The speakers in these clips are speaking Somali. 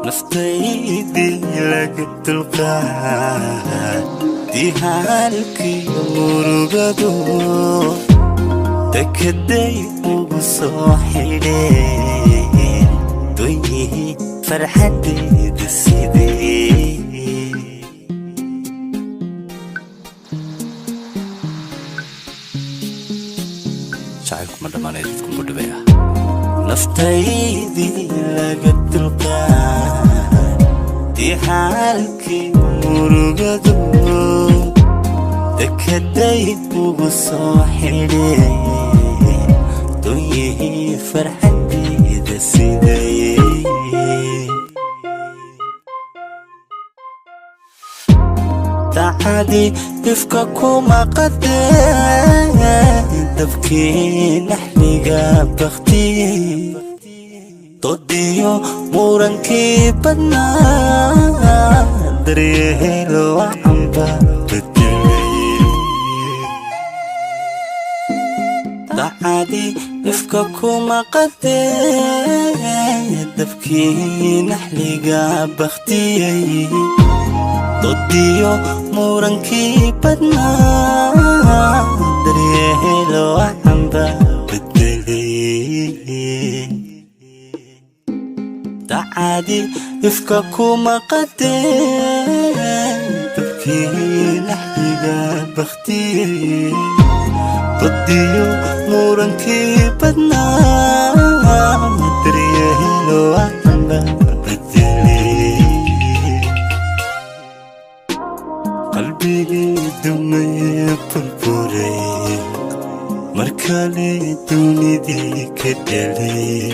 Naftaydii laga dulqaad dihaalkiyo murugadu dekaday ugu soo xidheen doonyihii farxadeyda sidee. Jacaylku ma dhammaanaya, dadku mu dhibaya. Naftaydii laga dulqaad dihaalkii murugadu dekaday ugu soo xidheen doonyihii farxadeyda siday. Dacadii ifka kuma qadeen dabkii naxliga baktiyey, dodiyo murankii badnaa daryeel wacanba bedelay. Dacadii ifka kuma qadeen dabkii naxliga baktiyey, dodiyo murankii badnaa daryeel wacanba bedelay. Dacadii ifka kuma qadeen dabkii naxliga baktiyey, dodiyo murankii badnaa daryeel wacanba bedelay. Qalbigii dumay burburay markale dunidii ka dhalay,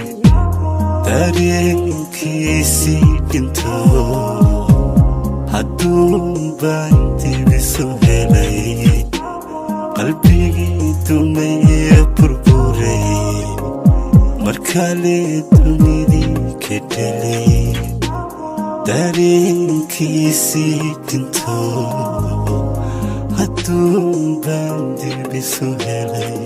dareenkiisii dhinto hadduu baan dibisu helay. Qalbigii dumay burburay markale dunidii ka dhalay, dareenkiisii dhinto hadduu baan dibisu helay.